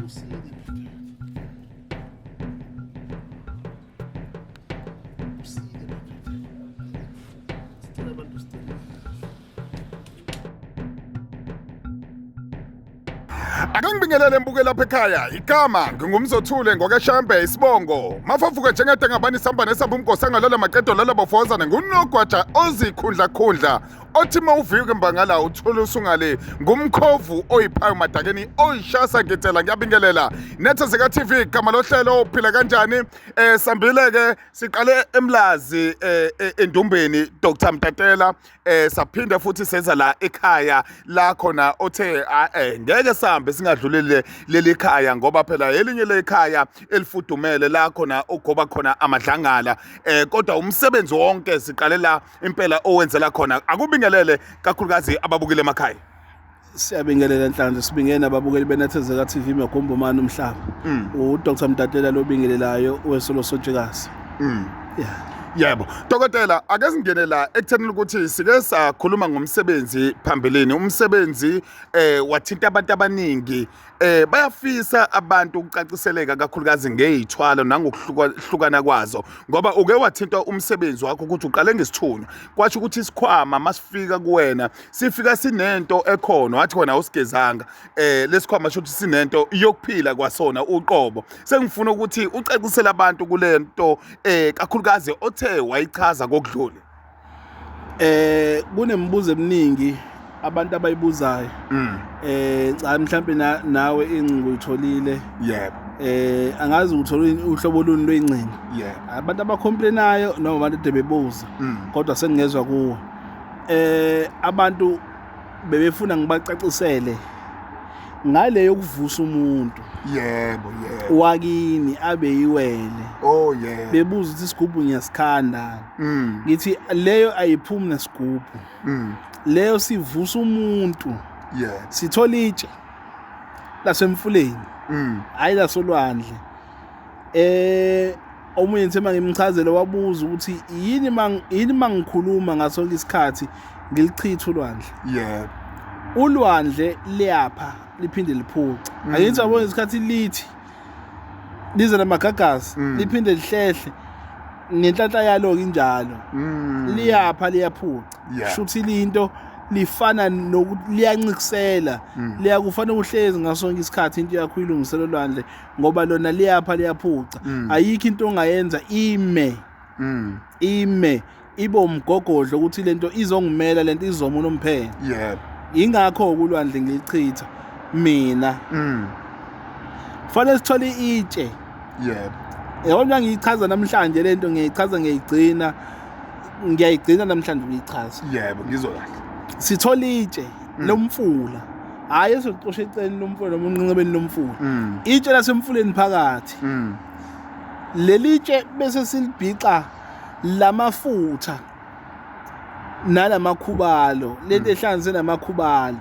Usile ndoda. Usile madoda. Sicela abantu sicela. Ake ngibingelele mbuke lapha ekhaya. Igama ngingumzothule ngokashembe isibongo. Mafavuka njengede ngabani samba nesamba umgosi angalala maqedo lala bafozana ngunogwaja ozikhundla khundla. Othi mawuvika imbangala uthole usungale ngumkhovu oyiphayo madakeni oyishasa ngithela ngiyabingelela. Netha zika TV igama lohlelo uphila kanjani? Eh sambile ke siqale emlazi eh, eh endumbeni Dr Mtatela eh saphinde futhi senza la ekhaya la khona othe ah, eh ngeke sihambe singadlulile leli khaya ngoba phela elinye lekhaya elifudumele la khona ogoba khona amadlangala eh kodwa umsebenzi wonke siqale la impela owenzela khona akubingelele kakhulukazi ababukile emakhaya. Siyabingelela Nhlanhla, sibingene nababukeli beNethezeka TV Magumbumane umhlaba. UDr Mtatela lobingelelayo wesolo sotshikazi. Yeah. Yebo. Dokotela, ake singene la ekutheni ukuthi sike sakhuluma ngomsebenzi phambilini. Umsebenzi eh wathinta abantu abaningi. Eh bayafisa abantu ukucaciseleka kakhulukazi ngezithwalo nangokuhlukana kwazo ngoba uke wathinta umsebenzi wakho ukuthi uqale ngesithunywa. Kwasho ukuthi isikhwama masifika kuwena sifika sinento ekhona wathi wena awusigezanga. Eh lesikhwama sho ukuthi sinento yokuphila kwasona uqobo. Sengifuna ukuthi ucacisele abantu kulento eh kakhulukazi othe wayichaza kokudlule. Eh kunemibuzo eminingi abantu abayibuzayo. Eh cha mhlambe nawe ingcingo uyitholile. Yebo. Eh angazi uthola uhlobo luni lwengcingo. Yebo. Abantu abacomplainayo noma abantu ade bebuza. Kodwa sengingezwa kuwe. Eh abantu bebefuna ngibacacisele ngale yokuvusa umuntu. Yebo, yebo. Wakini abe yiwele. Oh yeah. Bebuza ukuthi isigubhu ngiyasikhanda. Ngithi leyo ayiphumi nesigubhu. Leyo sivusa umuntu. Yeah. Sithola itshe lasemfuleni. Hayi lasolwandle. Eh omunye ngithe mangimchazele wabuza ukuthi yini mang yini mangikhuluma ngaso isikhathi ngilichitha ulwandle. Yebo. Ulwandle liyapha liphinde liphuce. Angithi yabona isikhathi lithi lize namagagasi liphinde lihlehle ngenhlanhla yalo injalo. Liyapha liyaphuca. Shuthi linto lifana nokuthi liyancikisela. Liyakufana uhlezi ngaso sonke isikhathi into yakho ilungisela olwandle ngoba lona liyapha liyaphuca. Ayikho into ongayenza ime. Ime ibe umgogodlo ukuthi lento izongimela lento izoma unomphela. Yebo. Ingakho ulwandle ngilichitha mina. Kufanele sithole itshe. Yebo. Yabona ngiyichaza namhlanje lento ngiyayichaza ngiyayigcina. Ngiyayigcina namhlanje ngiyichaza. Yebo, ngizwa kahle. Sithola itshe lomfula. Hayi esocosha eceleni lomfula noma unqenqebeni lomfula. Itshe lasemfuleni phakathi. Leli tshe bese silibhixa lamafutha nalamakhubalo lento ehlanganise namakhubalo.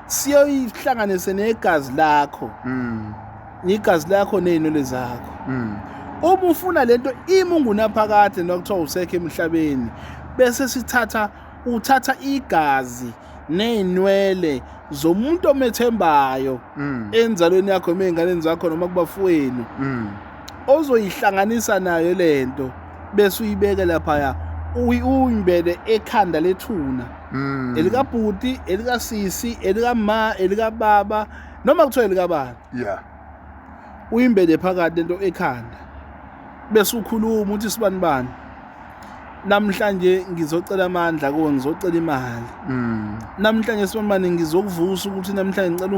Siyoyihlanganise negazi lakho. Igazi lakho nezinwele zakho. Uma ufuna lento imi ungunaphakade nokuthiwa usekho emhlabeni bese sithatha uthatha igazi nezinwele zomuntu omethembayo enzalweni yakho noma ey'nganeni zakho noma kubafowenu ozoyihlanganisa nayo lento bese uyibeke laphaya uyimbele ekhanda lethuna elikabhuti elikasisi elikama elikababa noma kuthiwa elikabani. Yeah. Uyimbele phakathi lento ekhanda bese ukhuluma uthi sibani bani namhlanje ngizocela amandla kuwe ngizocela imali. Namhlanje sibani bani ngizokuvusa ukuthi namhlanje ngicela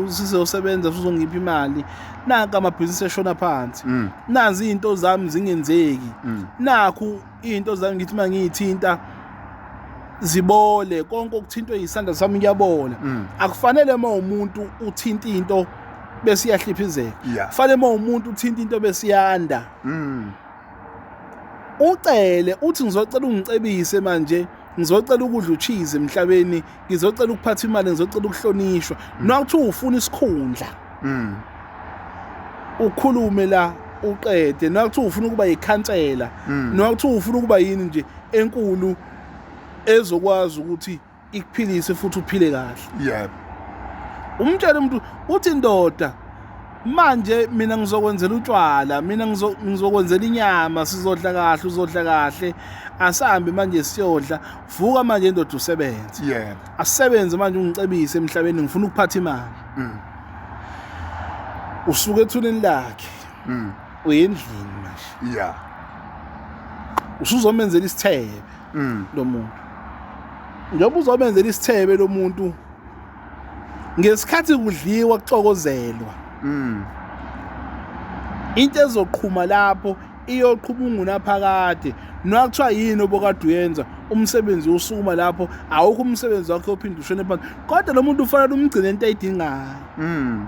uzosebenza uzongipha imali. Nanka amabhizinisi eshona phansi. Nazi izinto zami zingenzeki. Nakhu izinto zami ngithi mangiyithinta zibole konke okuthintwe isandla sami kuyabola. Akufanele uma umuntu uthinta into bese iyahliphizeka. Kufanele uma umuntu uthinta into bese iyanda. Ucele uthi ngizocela ungicebise manje ngizocela ukudla ucheese emhlabeni ngizocela ukuphatha imali ngizocela ukuhlonishwa. Noma kuthiwa ufuna isikhundla. Ukhulume la uqede noma kuthiwa ufuna ukuba yikhansela noma kuthiwa ufuna ukuba yini nje enkulu ezokwazi ukuthi ikuphilise futhi uphile kahle. Yebo. Umtshele umuntu uthi ndoda Manje mina ngizokwenzela utshwala, mina ngizokwenzela inyama, sizodla kahle, uzodla kahle. Asambe manje siyodla. Vuka manje ndoda usebenze. Yebo. Asebenze manje ungicebise emhlabeni, ngifuna ukuphatha imali. Usuke ethuneni lakhe. Uyendlini manje. Yeah. Usuzomenzela isithebe lo muntu. Njengoba uzomenzela isithebe lo muntu ngesikhathi kudliwa kuxokozelwa. Into ezoqhuma lapho iyoqhuma ungunaphakade. Noma kuthiwa yini obokade uyenza, umsebenzi usukuma lapho, awukho umsebenzi wakho ophinde ushone phansi. Kodwa lo muntu ufanele umgcine into ayidingayo.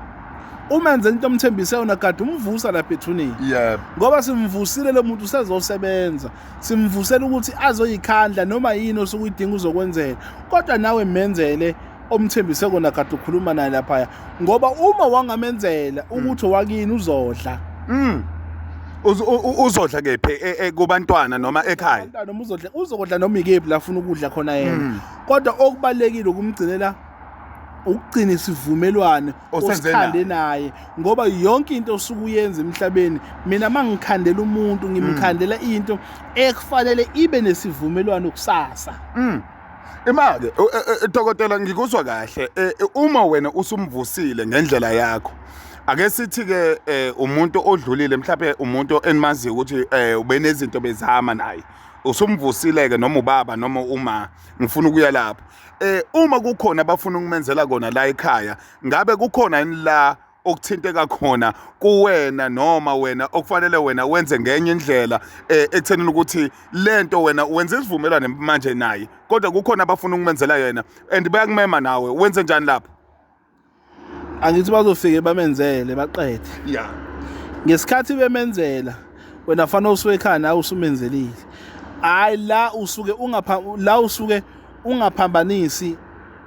Umenze into omthembise yona kade umvusa lapha ethuneni. Yebo. Ngoba simvusile lo muntu usezosebenza. Simvusela ukuthi azoyikhandla noma yini osuke uyidinga uzokwenzela. Kodwa nawe menzele omthembise kona kade ukhuluma naye laphaya. Ngoba uma wangamenzela ukuthi owakini uzodla. Uzodla kephi kubantwana noma ekhaya? Abantwana noma uzodla, uzokudla noma ikephi la afuna ukudla khona yena. Kodwa okubalekile ukumgcinela ukugcina isivumelwano osikhande naye, ngoba yonke into osuke uyenza emhlabeni, mina mangikhandela umuntu ngimkhandela into ekufanele ibe nesivumelwano kusasa. Ima-ke dokotela, ngikuzwa kahle. Uma wena usumvusile ngendlela yakho, ake sithi-ke umuntu odlulile, mhlawumbe umuntu enimaziyo ukuthi ubenezinto bezama naye, usumvusile-ke noma ubaba noma uma, ngifuna ukuya lapho. Uma kukhona abafuna ukumenzela kona la ekhaya, ngabe kukhona yini la okuthinteka khona kuwena noma wena okufanele wena wenze ngenye indlela ekuthenini ukuthi lento wena wenze isivumelwano manje naye, kodwa kukhona abafuna ukumenzela yena and bayakumema nawe, wenze njani lapho? Angithi bazofike bamenzele baqede. Yeah. Ngesikhathi bemenzela wena fanele usuke ekhaya nawe usumenzelile. Hayi la usuke ungapha, la usuke ungaphambanisi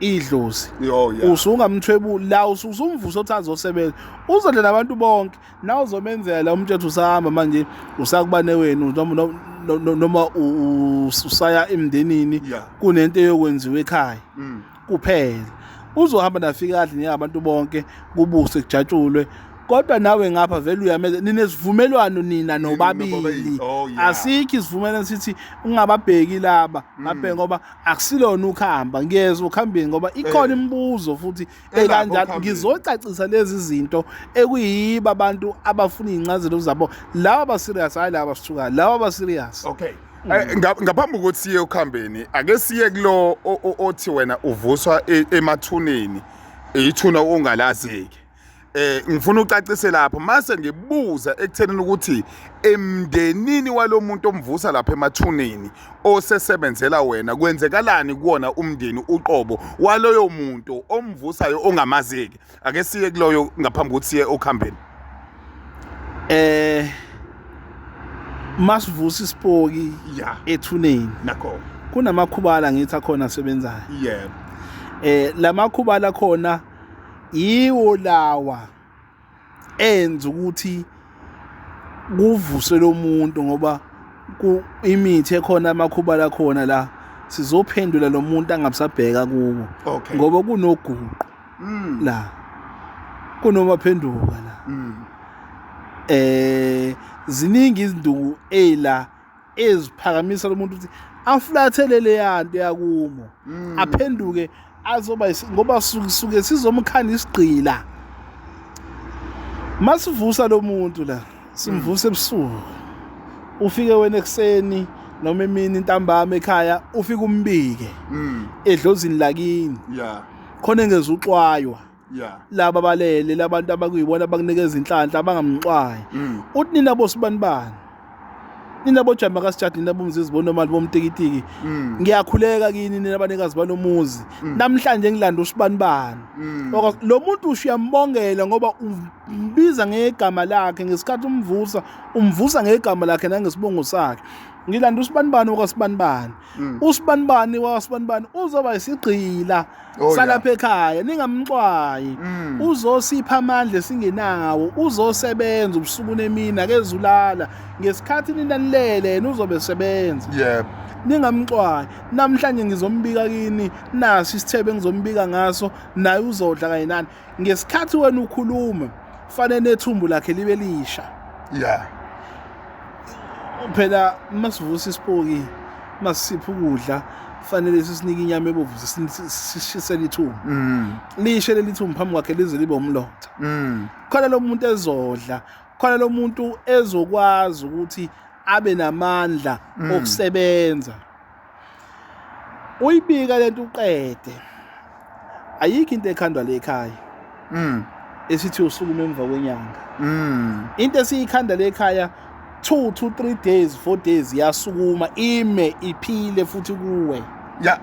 idlozi. Yo, yeah. Usungamthwebuli la, usumvuso othi azosebenza. Uzodla nabantu bonke. Nawe uzomenzela umthetho usahamba manje usakubane wenu noma usaya emndenini, kunento eyokwenziwa ekhaya. Kuphela. Uzohamba nafika kahle njengabantu bonke, kubuse kujatshulwe. Kodwa nawe ngapha vele uyamenza, ninesivumelwano nina nobabili. Oh, yeah. Asikho isivumelwano sithi ungababheki laba, ngabheki ngoba akusilona ukuhamba, ngiyezwa ukuhambeni ngoba ikhona imibuzo futhi ekanjalo. Ngizocacisa lezi zinto ekuyiba abantu abafuna izincazelo zabo, laba ba serious, hayi laba sithukayo, laba ba serious. Okay. Ngaphambi ukuthi siye ukuhambeni, ake siye kulo othi wena uvuswa emathuneni, ithuna ongalazeki. Ngifuna ucacise lapho mase ngibuza ekuthenini ukuthi emndenini walomuntu omvusa lapha emathuneni osesebenzela wena, kwenzekalani kuwona umndeni uqobo waloyo muntu omvusayo ongamazeki? Ake siye kuloyo ngaphambi kokuthi siye okuhambeni. Masivusa isipoki ethuneni, nakho kunamakhubala ngithi akhona asebenzayo. Yebo. Lamakhubala khona yiwo lawa enza ukuthi kuvuswe lo muntu, ngoba imithi ekhona amakhubala khona la sizophendula lo muntu angabisabheka kuwo. Okay. Ngoba kunoguqo la, kunomaphenduka la. Ziningi izinduku ela eziphakamisa lo muntu ukuthi afulathele le yanto yakumo, aphenduke azoba ngoba suke sizomkhanda isigqila. Masivusa lo muntu la, simvusa ebusuku, ufike wena ekuseni noma emini ntambama ekhaya, ufike umbike edlozini lakini. Yeah. Khona engeze uxwaywa. Yeah. Laba balele labantu abakuyibona abakunikeza inhlanhla abangamxwayi. Uthi nina bosibanibani, nina bojamba kaSijadi, nina bomzizi bonomali bomtikitiki, ngiyakhuleka kini nina abanikazi balomuzi, namhlanje ngilanda usibanibani. Lo muntu ushiyambongela ngoba umbiza ngegama lakhe ngesikhathi umvusa, umvusa ngegama lakhe nangesibongo sakhe. Ngilanda usibanibani wakasibanibani. Usibanibani wakasibanibani uzoba isigqila salapha ekhaya, ningamxwayi. Uzosipha amandla esingenawo, uzosebenza ubusuku nemini, akezulala. Ngesikhathi nina nilele yena uzobe esebenza. Yebo. Ningamxwayi. Namhlanje ngizombika kini, nasi isithebe engizombika ngaso, naye uzodla kanye nani. Ngesikhathi wena ukhuluma, Kufanele nethumbu lakhe libe lisha. Yeah. Phela masivusa isipoki, masisipha ukudla, kufanele sisinike inyama ebovu, sishisele ithumbu. Lishe leli thumbu phambi kwakhe lize libe umlotha. Khona lo muntu ezodla, khona lo muntu ezokwazi ukuthi abe namandla okusebenza. Uyibika lento uqede. Ayikho into ekhandwa le ekhaya. Esithi usukuma emva kwenyanga. Into esiyikhanda le ekhaya 2 to 3 days, 4 days yasukuma ime iphile futhi kuwe. Ya,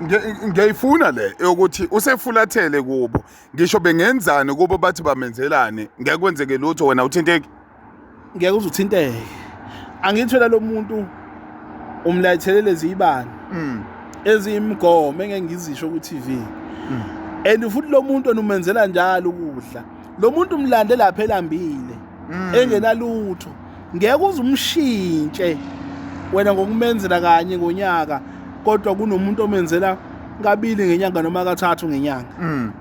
ngiyayifuna le yokuthi usefulathele kubo, ngisho bengenzani kubo, bathi bamenzelani, ngeke kwenzeke lutho, wena uthinteki. Ngeke uze uthinteke. Angithi phela lo muntu umlayithele lezi ibani eziyimigomo engeke ngizisho ku-TV. And futhi lo muntu wena umenzela njalo ukudla. Lo muntu umlande lapha elambile, engenalutho. Ngeke uze umshintshe wena ngokumenzela kanye ngonyaka, kodwa kunomuntu omenzela kabili ngenyanga noma kathathu ngenyanga.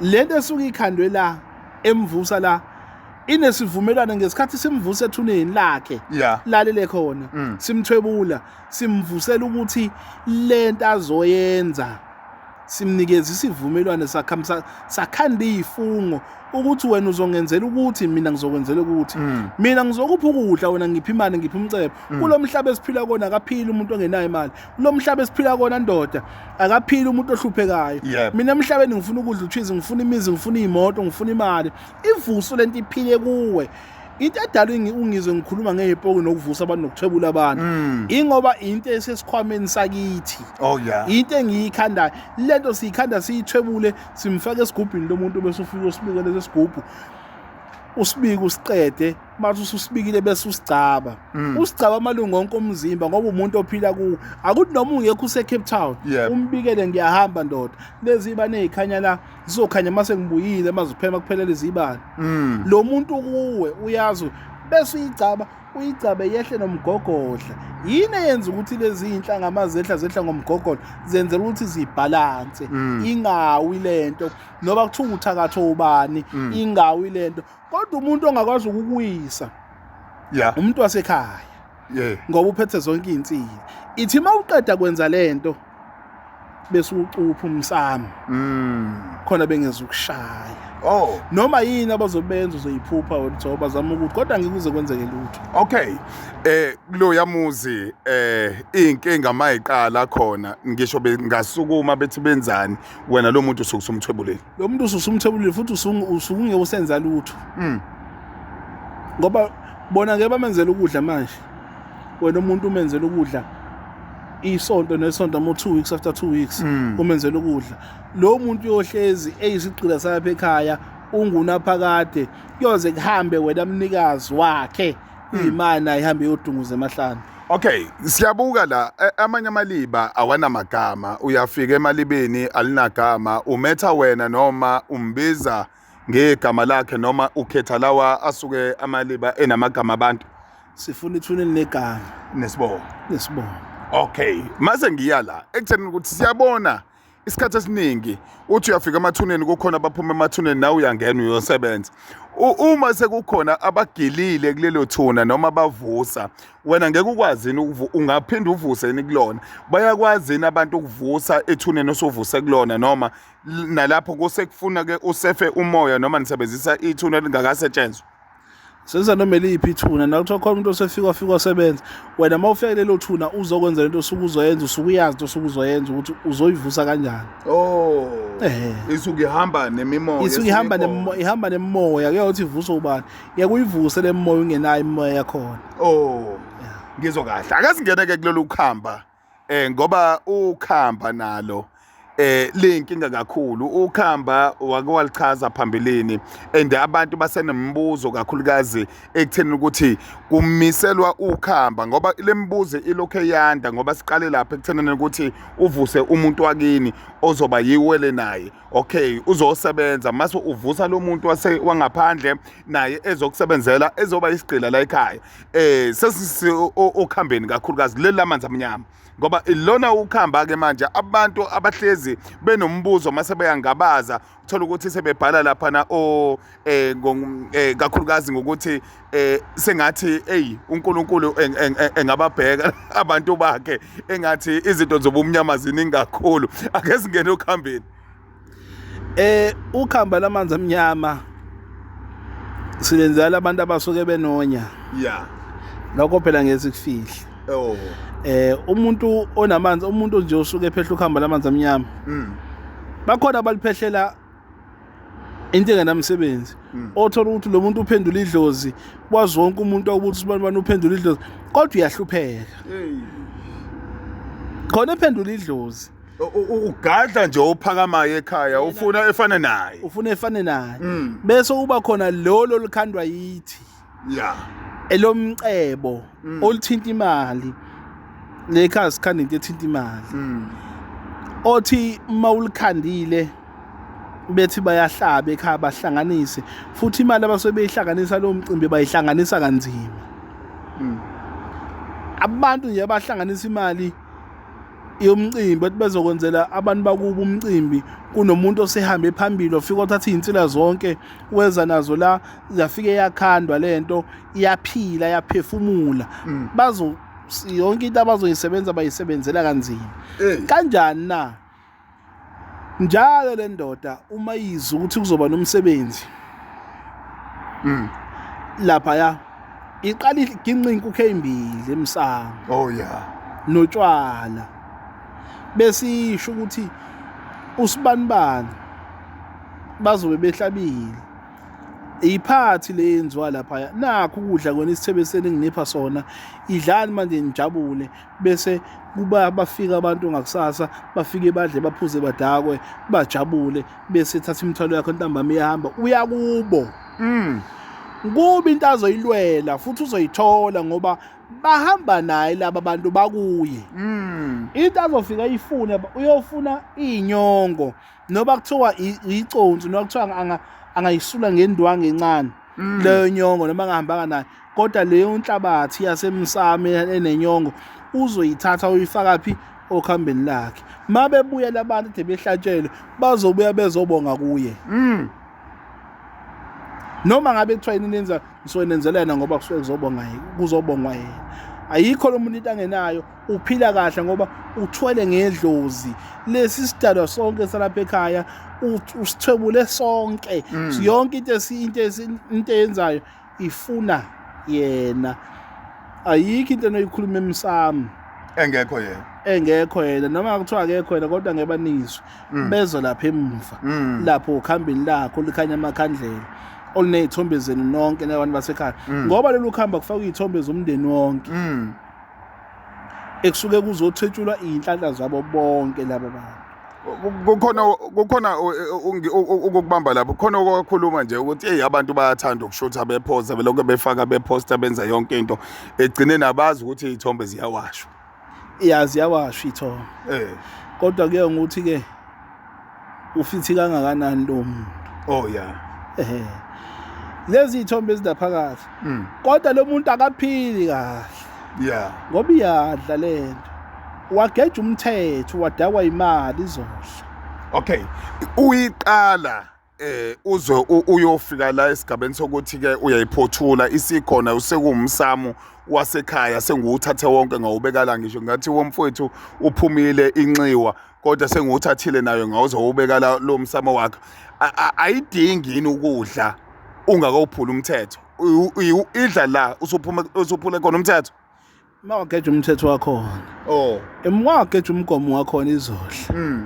Lento esuke ikhandwe la emvusa la inesivumelwano ngesikhathi simvusa ethuneni lakhe lalele khona, simthwebula, simvusela ukuthi lento azoyenza, simnikeza isivumelwano sakhamisa, sakhanda izifungo ukuthi wena uzongenzela ukuthi mina ngizokwenzela ukuthi mina ngizokupha ukudla, wena ngipha imali, ngipha umcebo. Kulo mhlaba esiphila kona akaphili umuntu ongenayo imali. Kulo mhlaba esiphila kona, ndoda, akaphili umuntu ohluphekayo. Mina emhlabeni ngifuna ukudla ucheese, ngifuna imizi, ngifuna iy'moto, ngifuna imali. Ivuso lento iphile kuwe. Into edala ungizwe ngikhuluma ngey'poki nokuvusa abantu nokuthwebula abantu, ingoba into esesikhwameni sakithi. Oh yeah. Into engiyikhandayo lento, siyikhanda, siyithwebule, simfake esigubhini lomuntu, bese ufike usibike lesi sigubhu, usibike usiqede. Mathi ususibikile bese usigcaba, usigcaba amalungu onke omzimba, ngoba umuntu ophila kuwo. Akuthi noma ungekho use-Cape Town, umbikele, ngiyahamba ndoda, lezi ibane ey'khanya la zizokhanya mase ngibuyile, maziphema kuphela lezi ibane. Lo muntu kuwe uyazi, bese uyigcaba, uyigcabe yehle nomgogodla. Yini eyenza ukuthi lezi iy'nhlanga mazehla zehla ngomgogodla? Zenzela ukuthi zibhalanse, ingawi lento noba kuthiwa uthakatho ubani, ingawi lento. Kodwa umuntu ongakwazi ukukuwisa umuntu wasekhaya, ngoba uphethe zonke iy'nsili. Ithi uma uqeda kwenza lento bese ucupha umsamo, khona bengeza ukushaya. Oh. Noma yini abazobenza uzoyiphupha wena, uthi bazama ukuthi, kodwa ngikuze kwenzeke lutho. Okay. Kulo yamuzi inkinga mayiqala khona, ngisho bengasukuma bethi benzani, wena lo muntu usuke usumthwebulile. Lo muntu ususumthwebulile, futhi usuke ungeke usenza lutho. Ngoba bona ngeke bamenzele ukudla manje. Wena umuntu umenzele ukudla isonto nesonto, mo 2 weeks after 2 weeks umenzele ukudla. Lo muntu uyohlezi eyisigqila salapha ekhaya ungunaphakade, kuyoze kuhambe wena mnikazi wakhe, kuyimana ihambe iyodunguza emahlane. Okay, siyabuka la, amanye amaliba awanamagama. Uyafika emalibeni alinagama, umetha wena noma umbiza ngegama lakhe, noma ukhetha lawa asuke amaliba enamagama abantu? Sifuna ithuna elinegama nesibongo. Nesibongo. Okay, mase ngiya la ekutheni ukuthi siyabona isikhathi esiningi uthi uyafika emathuneni, kukhona abaphuma emathuneni, nawe uyangena uyosebenza. Uma sekukhona abagilile kulelo thuna noma bavusa, wena ngeke ukwazi yini ungaphinde uvuse yini kulona? Bayakwazi yini abantu ukuvusa ethuneni osuvuse kulona, noma nalapho kusekufuna ke usefe umoya, noma nisebenzisa ithuna elingakasetshenzwa? Senza noma eliphi ithuna. Nakuthiwa khona umuntu osefika wafika wasebenza, wena uma ufika kulelo thuna uzokwenza lento osuke uzoyenza, usuke uyazi into osuke uzoyenza ukuthi uzoyivusa kanjani. Oh. Isuke ihamba nemimoya. Isuke ihamba nemimoya, ihamba nemimoya. Kuyakuthi ivuswe ubani? Ngeke uyivuse le moya ungenayo imimoya yakhona. Oh. Ngizwa kahle. Akasingene ke kulolu khamba. Ngoba ukhamba nalo liyinkinga kakhulu. Ukhamba wake walichaza phambilini, and abantu basenemibuzo kakhulukazi ekutheni ukuthi kumiselwa ukhamba, ngoba lemibuzo ilokhu eyanda, ngoba siqale lapha ekuthenini ukuthi uvuse umuntu wakini ozoba yiwele naye, okay, uzosebenza, mase uvusa lo muntu wase wangaphandle naye ezokusebenzela, ezoba isigqila la ekhaya. Sesisi okhambeni kakhulukazi leli lamanzi amnyama, ngoba ilona ukhamba ke manje abantu abahlezi bahlezi benombuzo mase beyangabaza, uthola ukuthi sebebhala lapha na o eh, kakhulukazi ngokuthi sengathi hey uNkulunkulu engababheka abantu bakhe, engathi izinto zobumnyama ziningi kakhulu. Ake singene ukhambeni. Ukhamba lamanzi amnyama silenzela abantu abasuke benonya. Lokho phela ngeke sikufihle. Oh. Umuntu onamanzi, umuntu nje osuke ephehla ukhamba lamanzi amnyama. Bakhona abaliphehlela into engenamsebenzi. Othola ukuthi lo muntu uphendula idlozi, kwazi wonke umuntu ukuthi sibani uphendula idlozi, kodwa uyahlupheka. Khona ephendula idlozi. Ugadla nje uphakamayo ekhaya, ufuna efane naye. Ufuna efane naye. Bese uba khona lolo likhandwa yithi. Elomcebo olithinta imali. Lekhaya sikhanda into ethinta imali. Othi uma ulikhandile bethi bayahlaba ekhaya bahlanganise, futhi imali abasuke beyihlanganisa lo mcimbi bayihlanganisa kanzima. Abantu nje abahlanganisa imali yomcimbi bathi bezokwenzela abantu bakubo umcimbi, kunomuntu osehambe phambili ofika othatha izinsila zonke weza nazo la, yafike yakhandwa lento, iyaphila, yaphefumula. Bazo yonke into abazoyisebenza bayisebenzela kanzima. Kanjani na? Njalo le ndoda uma izwa ukuthi kuzoba nomsebenzi lapha ya iqala iginqa inkukhu ezimbili emsamo. Oh yeah. Notshwala. Bese isho ukuthi usibanibani bazobe behlabile. Iphathi leyenziwa lapha, nakho ukudla kona isithebe seninginipha sona, idlani manje nijabule. Bese kuba bafika abantu ngakusasa, bafike badle, baphuze, badakwe, bajabule, bese thatha imithwalo yakho ntambama iyahamba uya kubo. Kuba into azoyilwela futhi uzoyithola ngoba bahamba naye laba bantu bakuye. Into azofika ayifune, uyofuna inyongo noba kuthiwa iconsi, noma kuthiwa angayisula ngendwangu encane leyo nyongo, noma angahambanga nayo, kodwa leyo nhlabathi yasemsamo enenyongo uzoyithatha uyifaka phi okhambeni lakhe. Mabebuya labantu ade behlatshelwe bazobuya bezobonga kuye. Noma ngabe kuthiwa yini nenza, ngisuke nenzela yena ngoba kusuke kuzobonga yena, kuzobongwa yena. Ayikho lo muntu into angenayo, uphila kahle ngoba uthwele ngedlozi. Lesi sidalwa sonke salapha ekhaya usithwebule sonke. Yonke into eyenzayo ifuna yena. Ayikho into enoyikhuluma emsamo engekho yena. Engekho yena, noma kuthiwa akekho yena, kodwa ngeke banizwe. Bezwa lapha emuva. Lapho ukhambeni lakho likhanya amakhandlela olunezithombe zenu nonke nabantu basekhaya. Ngoba lolu khamba kufakwa izithombe zomndeni wonke. Ekusuke kuzothetshulwa izinhlanhla zabo bonke laba bantu. Kukhona ukukubamba lapho, khona okwakhuluma nje ukuthi hey abantu bayathanda ukushutha bephosa, belokhu befaka beposta, benza yonke into, egcineni abazi ukuthi izithombe ziyawashwa. Ya, ziyawashwa ithombe. Kodwa kuye ngokuthi ke ufithi kangakanani lo muntu. Oh yeah. Lezi ithombe ezilaphakathi. Kodwa lo muntu akaphili kahle. Ngoba iyadla lento. Wageja umthetho, wadakwa imali izodla. Okay. Uyiqala uze uyofika la esigabeni sokuthi ke uyayiphothula isikhona, usekuwumsamo wasekhaya, sengiwuthathe wonke ngawubeka la, ngisho ngathi womfowethu uphumile inxiwa, kodwa sengiwuthathile nayo ngawuzowubeka la lo msamo wakhe. Ayidingi yini ukudla ungakawuphula umthetho? Idla la usuphule khona umthetho? Mawageja umthetho wakhona. Oh. Emwageja umgomo wakhona izodla.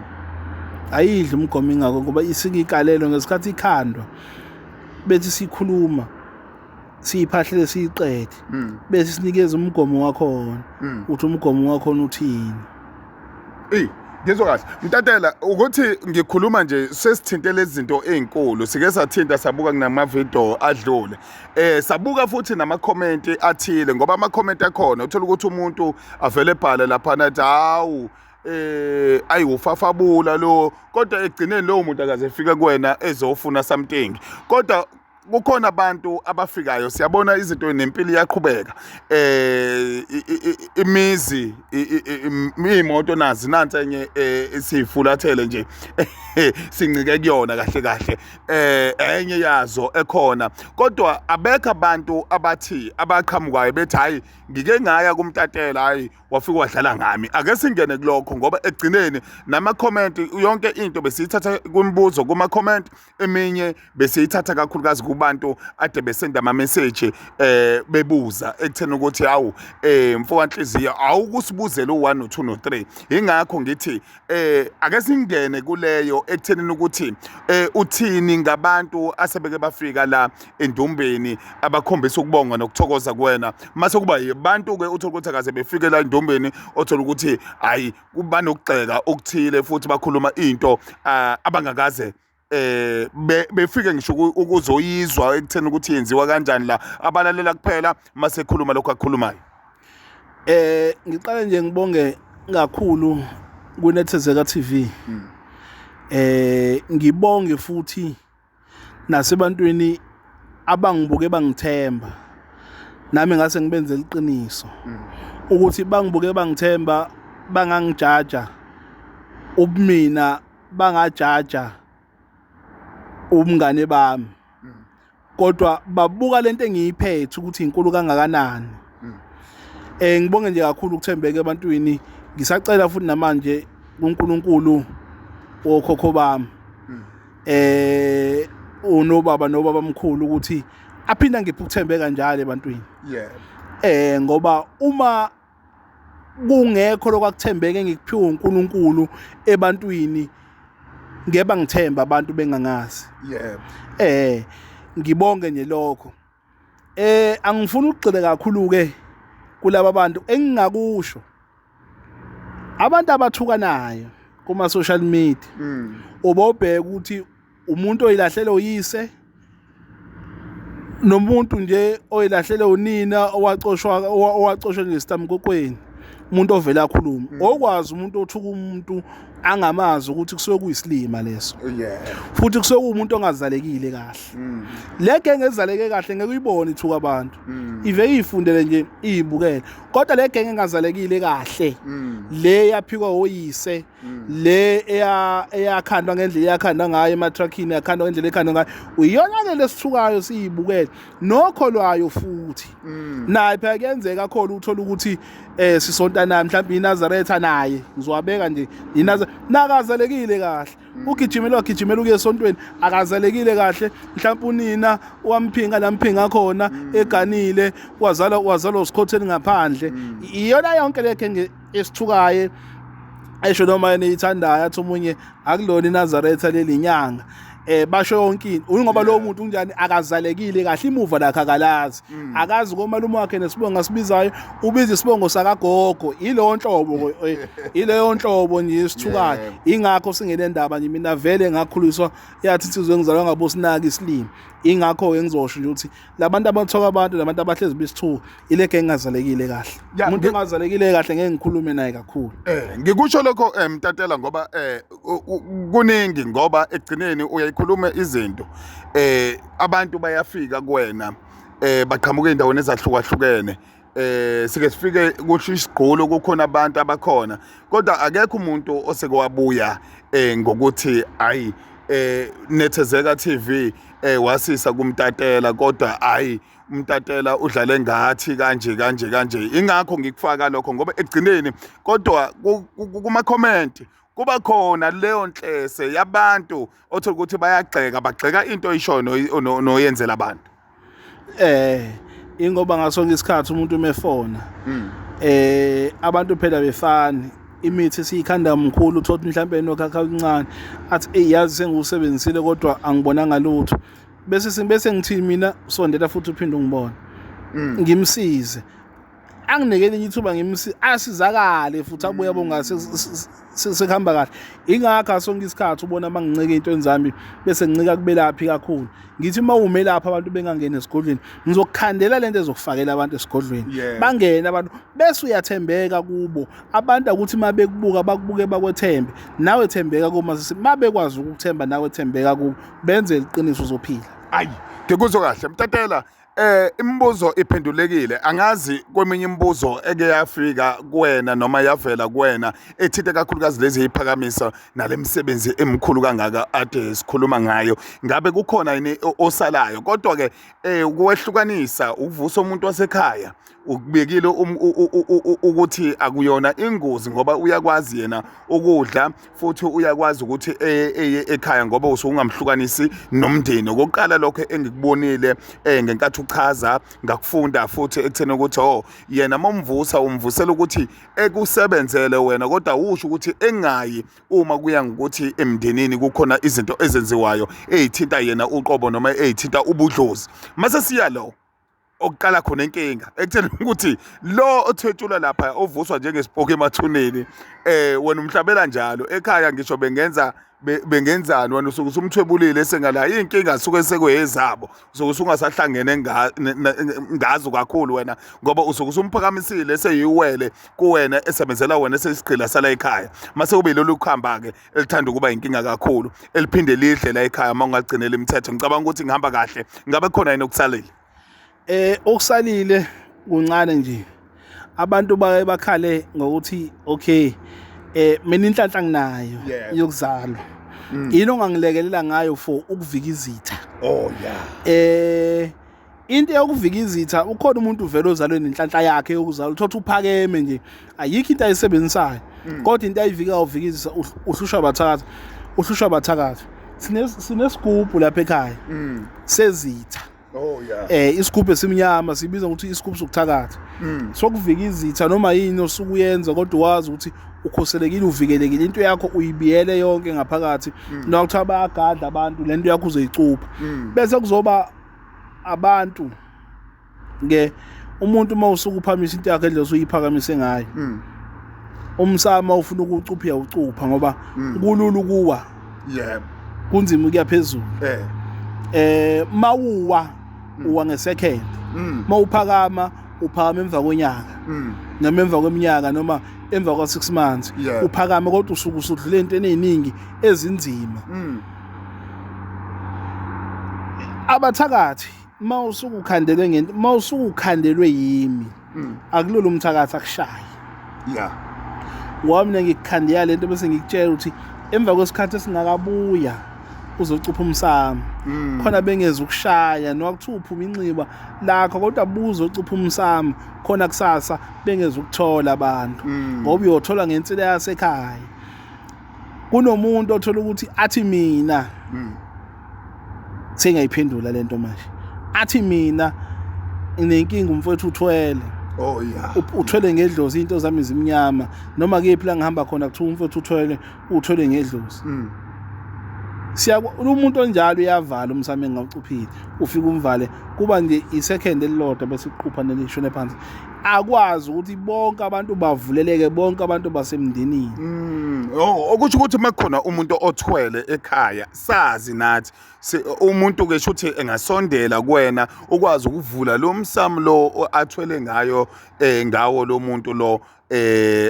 Ayidli umgomo ingakho ngoba isike ikalelo ngesikhathi ikhandwa. Bethi sikhuluma siyiphahlele siyiqede. Bese sinikeza umgomo wakhona. Uthi umgomo wakhona uthini? Ngizwa kahle. Mtatela ukuthi ngikhuluma nje sesithinte lezi zinto ezinkulu, sike sathinta sabuka kunama video adlule. Sabuka futhi nama comment athile, ngoba ama comment akhona uthola ukuthi umuntu avele ebhale lapha nathi hawu ayi ufafabula lo, kodwa egcineni lowo muntu akaze efike kuwena ezofuna something. Kodwa kukhona abantu abafikayo, siyabona izinto nempilo iyaqhubeka. Imizi, iy'moto nazi nansi enye siyifulathele nje, sincike kuyona kahle kahle, enye yazo ekhona. Kodwa abekho abantu abathi abaqhamukayo bethi hayi, ngike ngaya kuMtatela, hayi, wafika wadlala ngami. Ake singene kulokho, ngoba ekugcineni nama-comment, yonke into besiyithatha kwimibuzo kuma-comment, eminye besiyithatha kakhulukazi kubantu ade besenda ama-message bebuza ekutheni ukuthi hawu, mfoka Nhliziyo, awukusibuzela u-1 no-2 no-3. Ingakho ngithi ake singene kuleyo ekuthenini ukuthi uthini ngabantu asebeke bafika la eNdumbeni abakhombisa ukubonga nokuthokoza kuwena, mase kuba yibantu-ke uthola ukuthi akaze befike la eNdumbeni, othola ukuthi hayi, kuba nokugxeka okuthile futhi bakhuluma into abangakaze befike ngisho ukuzoyizwa ekutheni ukuthi yenziwa kanjani la, abalalela kuphela mase khuluma lokho akukhulumayo. Ngiqale nje ngibonge kakhulu kuNethezeka TV. Ngibonge futhi nasebantwini abangibuke bangithemba. Nami ngase ngibenzele iqiniso ukuthi bangibuke bangithemba, bangangijaja ubumina, bangajaja ubungane bami, kodwa babuka lento engiyiphethe ukuthi inkulu kangakanani. Ngibonge nje kakhulu ukuthembeka ebantwini. Ngisacela futhi namanje kuNkulunkulu wokhokho bami, unobaba nobaba mkhulu, ukuthi aphinda ngiphe ukuthembeka njalo ebantwini. Ngoba uma kungekho lokwakuthembeka engikuphiwe uNkulunkulu ebantwini, ngeke ngithemba abantu bengangazi. Ngibonge nje lokho. Angifuni ukugxila kakhulu ke kulaba bantu. Engingakusho, abantu abathukanayo kuma social media, ubobheka ukuthi umuntu oyilahlele uyise nomuntu nje oyilahlele unina, owacoshwa ngestamkokweni, umuntu ovela akhuluma, okwazi umuntu othuka umuntu angamazi ukuthi kusuke kuyisilima leso, futhi kusuke kuwumuntu ongazalekile kahle. Le genge ezaleke kahle ngeke uyibone ithuka abantu, ive iyifundele nje, iyibukele. Kodwa le genge engazalekile kahle, le yaphikwa oyise, le eyakhandwa ngendlela eyakhandwa ngayo ematrackini, yakhandwa ngendlela ekhandwa ngayo, uyiyona ke lesithukayo siyibukele nokho lwayo futhi. Naye phela kuyenzeka khona uthola ukuthi sisonta naye mhlawumbe iNazaretha, naye ngizowabeka nje iNazaretha, nakazalekile kahle, ugijimela wagijimela ukuya esontweni, akazalekile kahle, mhlawumbe unina wamphinga lamphinga khona eganile, wazala wazalwa usikhotheni ngaphandle. Iyona yonke le genge esithukaye, esho noma yena eyithandayo, athi omunye akulona iNazaretha leli, inyanga, basho yonke into, ngoba lowo muntu unjani, akazalekile kahle, imuva lakhe akalazi, akazi komalume wakhe nesibongo asibizayo, ubiza isibongo sakagogo. Ileyo nhlobo, ileyo nhlobo nje isithukayo. Ingakho singenendaba nje. Mina vele ngakhuliswa yathi insizwe engizalwa ngabosinaka isilimi. Ingakho-ke ngizosho nje ukuthi labantu abathoka abantu, labantu abahlezi besithuka, ile genge engazalekile kahle. Umuntu ongazalekile kahle ngeke ngikhulume naye kakhulu. Ngikusho lokho, Mtatela, ngoba kuningi, ngoba ekugcineni uyayikhuluma izinto, abantu bayafika kuwena, baqhamuka endaweni ezahlukahlukene, sike sifike kusho isigqulo, kukhona abantu abakhona, kodwa akekho umuntu oseke wabuya ngokuthi ayi, Nethezeka TV wasisa kuMtatela, kodwa ayi, uMtatela udlale ngathi kanje kanje kanje. Ingakho ngikufaka lokho, ngoba ekugcineni kodwa kuma comment kuba khona leyo nhlese yabantu othola ukuthi bayagxeka, bagxeka into oyishoyo noyenzela abantu. Ingoba ngasonke isikhathi umuntu umefona, abantu phela befani imithi siyikhanda mkhulu, uthola mhlambe nokhakha oluncane, athi ey, yazi sengiwusebenzisile kodwa angibonanga lutho, bese ngithi mina sondela futhi uphinde ungibone, ngimsize, anginike elinye ithuba, ngimsize asizakale futhi abuye abonga sekuhamba kahle. Ingakho sonke isikhathi ubona uma ngincika ey'ntweni zami bese ngincika kubelaphi kakhulu, ngithi uma umelaphi abantu bengangeni esigodlweni, ngizokukhandela lento ezokufakela abantu esigodlweni, bangene abantu, bese uyathembeka kubo abantu, akuthi uma bekubuka bakubuke bakwethembe. Nawe thembeka kuma uma bekwazi ukukuthemba, nawe thembeka kubo, benze iqiniso, uzophila. Ayi, ngikuzwa kahle, Mtatela. Imibuzo iphendulekile. Angazi kweminye imibuzo eke yafika kuwena noma yavela kuwena ethinte kakhulukazi lezi ziphakamisa nalemsebenzi emikhulu kangaka ade sikhuluma ngayo. Ngabe kukhona yini osalayo? Kodwa ke ukwehlukanisa ukuvusa umuntu wasekhaya ukubekile ukuthi akuyona ingozi ngoba uyakwazi yena ukudla futhi uyakwazi ukuthi eye ekhaya ngoba usuke ungamhlukanisi nomndeni. Okokuqala lokho engikubonile ngenkathi uchaza ngakufunda futhi ekutheni ukuthi oh yena momvusa umvusela ukuthi ekusebenzele wena kodwa usho ukuthi engayi uma kuya ngokuthi emndenini kukhona izinto ezenziwayo eyithinta yena uqobo noma eyithinta ubudlozi. Mase siya lo okuqala khona inkinga ekutheni ukuthi lo othwetshulwa lapha ovuswa njengesipoki emathuneni wena umhlabela njalo ekhaya ngisho bengenza bengenzani wena usuke usumthwebulile sengala iy'nkinga suke sekuyezabo usuke usungasahlangene ngazo kakhulu wena ngoba usuke usumphakamisile seyiwele kuwena esebenzela wena eseyisigqila sala ekhaya mase kube yilolu kuhamba-ke elithanda ukuba inkinga kakhulu eliphinde lidle la ekhaya uma ungaligcineli imithetho. Ngicabanga ukuthi ngihamba kahle, ngabe khona yini okusalile? Okusalile kuncane nje. Abantu baye bakhale ngokuthi okay, mina inhlanhla nginayo yokuzalwa. Yini ongangilekelela ngayo for ukuvika izitha? Oh yeah. Into yokuvika izitha, ukhona umuntu uvela ozalwe nenhlanhla yakhe yokuzalwa, uthothi uphakeme nje, ayikho into ayisebenzisayo. Kodwa into ayivika uvika izitha, uhlushwa abathakathi, uhlushwa abathakathi. Sinesigubhu lapha ekhaya sezitha. Oh yeah. Isigubhu esimnyama sibiza ngokuthi isigubhu sokuthakatha. Sokuvika izitha noma yini osuke uyenza kodwa wazi ukuthi ukhuselekile, uvikelekile, into yakho uyibiyele yonke ngaphakathi. Noma kuthiwa bayagadla abantu, lento yakho uzoyicupha. Bese kuzoba abantu ke umuntu uma usuke uphakamisa into yakhe endlela osuyiphakamise ngayo. Umsamo ufuna ukucupha ucupha ngoba kulula ukuwa. Yebo. Kunzima ukuya phezulu. Mawuwa uwa ngesecond. Mawuphakama uphakama emva konyaka. Noma emva kweminyaka noma emva kwa 6 months. Uphakame kodwa usuke usudlule into eziningi ezinzima. Abathakathi mawusuke ukhandelwe ngento, mawusuke ukhandelwe yimi, akulula umthakathi akushaye. Yeah. Ngoba mina ngikukhandela lento bese ngikutshela ukuthi emva kwesikhathi esingakabuya uzocupha umsamo. Khona bengeza ukushaya noma kuthiwa uphuma inxiba lakho kodwa buza ucupha umsamo khona kusasa bengeza ukuthola abantu. Ngoba uyothola ngensila yasekhaya. Kunomuntu othola ukuthi athi mina sengiyayiphendula lento manje. Athi mina nginenkinga umfowethu uthwele. Oh yeah. Uthwele ngedlozi, into zami zimnyama. Noma kephi la ngihamba khona kuthiwa umfowethu uthwele, uthwele ngedlozi. Umuntu onjalo uyavala umsamo engawucuphile. Ufika umvale kuba nje isecond elilodwa bese iqupha nelishone phansi. Akwazi ukuthi bonke abantu bavuleleke, bonke abantu basemndenini. Oh, okusho ukuthi makukhona umuntu othwele ekhaya, sazi nathi umuntu ke shuthi engasondela kuwena ukwazi ukuvula lo msamo lo athwele ngayo ngawo lo muntu lo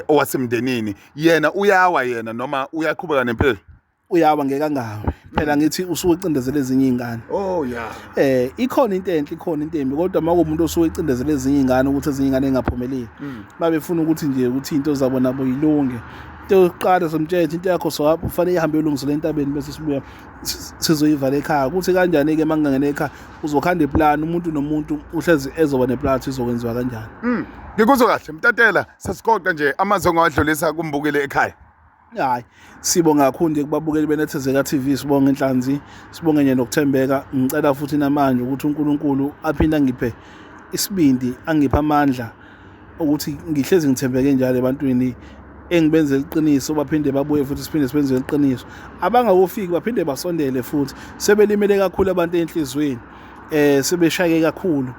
owasemndenini. Yena uyawa yena noma uyaqhubeka nempilo? Uyawa ngeke angawi. Phela ngithi usuke ecindezele ezinye izingane. Oh yeah. Ikhona into enhle, ikhona into embi, kodwa uma kuwumuntu osuke ecindezele ezinye izingane ukuthi ezinye izingane zingaphumeleli. Babefuna ukuthi nje ukuthi into zabo nabo yilunge. Into yokuqala somtshela into yakho so ufanele ihambe yolungisela entabeni bese sibuya sizoyivala ekhaya. Ukuthi kanjani ke mangingena ekhaya uzokhanda iplan, umuntu nomuntu uhlezi ezoba neplan izokwenziwa kanjani. Ngikuzwa kahle Mtatela, sasiqoqa nje amazwi ongawadlulisa kumbukeli ekhaya. Hayi, sibonga kakhulu nje kubabukeli beNethezeka TV, sibonge inhlanzi, sibonge nje nokuthembeka. Ngicela futhi namanje ukuthi uNkulunkulu aphinde angiphe isibindi, angiphe amandla ukuthi ngihlezi ngithembeke njalo ebantwini engibenzela iqiniso, baphinde babuye futhi siphinde sibenzele iqiniso. Abangakofiki baphinde basondele futhi, sebelimele kakhulu abantu enhlizweni, sebeshayeke kakhulu.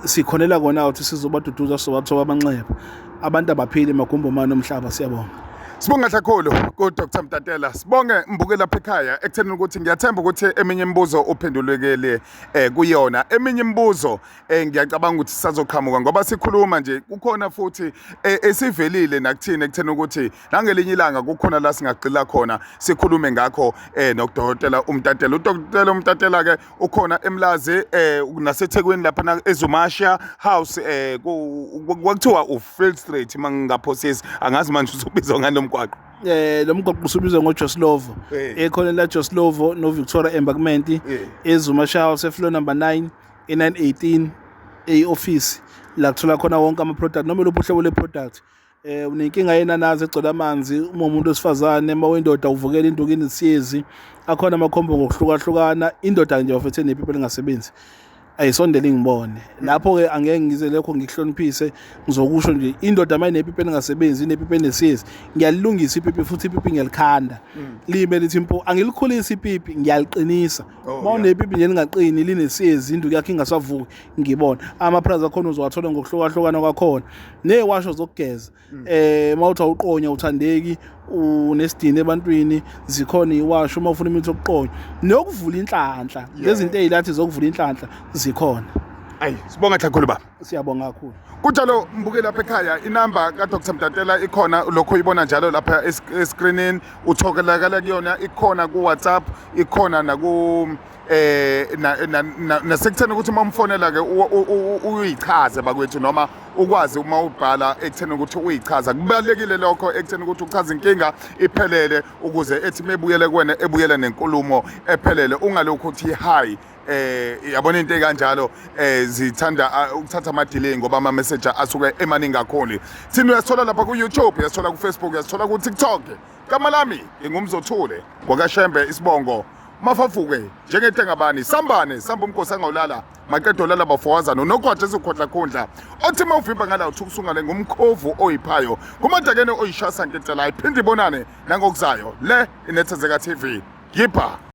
Sikhonela kona ukuthi sizobaduduza, sizobathoba amanxeba. Abantu abaphili emagumbomane omhlaba. Siyabonga. Sibonga kakhulu ku Dr Mtatela. Sibonge mbuke lapha ekhaya ekutheni ukuthi ngiyathemba ukuthi eminye imibuzo uphendulekele kuyona. Eminye imibuzo ngiyacabanga ukuthi sisazoqhamuka ngoba sikhuluma nje kukhona futhi esivelile nakuthina ekutheni ukuthi nangelinye ilanga kukhona la singagxila khona sikhulume ngakho nodokotela uMtatela. Udokotela uMtatela ke ukhona eMlazi naseThekwini lapha na eZumasha House kwakuthiwa uField Street mangingaphosisi, angazi manje usubizwa ngani lo mgwaqo. Lo mgwaqo usubizwa ngoJoe Slovo, ekhona la Joe Slovo no Victoria Embankment, eZumasha House, floor number 9 e918, e-office la kuthola khona wonke ama product noma luphi uhlobo le product. Unenkinga yenanazi egcwele amanzi uma umuntu wesifazane, uma uyindoda uvukela induku inesiyezi, akhona amakhombo ngokuhlukahlukana. Indoda nje bafethe nepipi elingasebenzi ayisondele ngibone lapho-ke, angeke ngize lokho ngikuhloniphise. Ngizokusho nje, indoda uma inepipi elingasebenzi, inepipi enesiyezi, ngiyalilungisa ipipi, futhi ipipi ngiyalikhanda lime lithi mpo. Angilikhulisi ipipi, ngiyaliqinisa. Uma unepipi nje lingaqini, linesiyezi, induku yakho ingasavuki, ngibona ama-price akhona uzowathola ngokuhlukahlukana kwakhona, ney'washo zokugeza. Mawuthi awuqonya, uthandeki, unesidini ebantwini, zikhona iwasho. Uma ufuna imithi yokuqonya nokuvula inhlanhla, lezinto ey'lathi zokuvula inhlanhla zikhona. Ayi, sibonga kakhulu baba. Siyabonga kakhulu. Kunjalo mbuke lapha ekhaya, inamba kaDr Mtatela ikhona, lokho uyibona njalo lapha escreenini, uthokelakala kuyona, ikhona ku WhatsApp, ikhona naku nasekutheni ukuthi uma umfonela ke uyichaze bakwethu, noma ukwazi uma ubhala ekutheni ukuthi uyichaza. Kubalekile lokho ekutheni ukuthi uchaze inkinga iphelele ukuze ethi mebuyele kuwena ebuyele nenkulumo ephelele, ungalokhu uthi hi. Yabona into ekanjalo zithanda ukuthatha ama delay ngoba ama message asuke emaningi kakhulu. Thina uyasithola lapha ku YouTube, uyasithola ku Facebook, uyasithola ku TikTok. Igama lami ngingumzothule ngwakaShembe, isibongo Mafafuke njengentengabani sambane samba umkhosi angawulala maqedo lala bafowazana unogwaja ezikhodla khundla othi uma uvimba ngala uthukusungale ngumkhovu oyiphayo ngumadakene oyishasa nkentela. Ayiphinde ibonane nangokuzayo le iNethezeka TV. Yipha.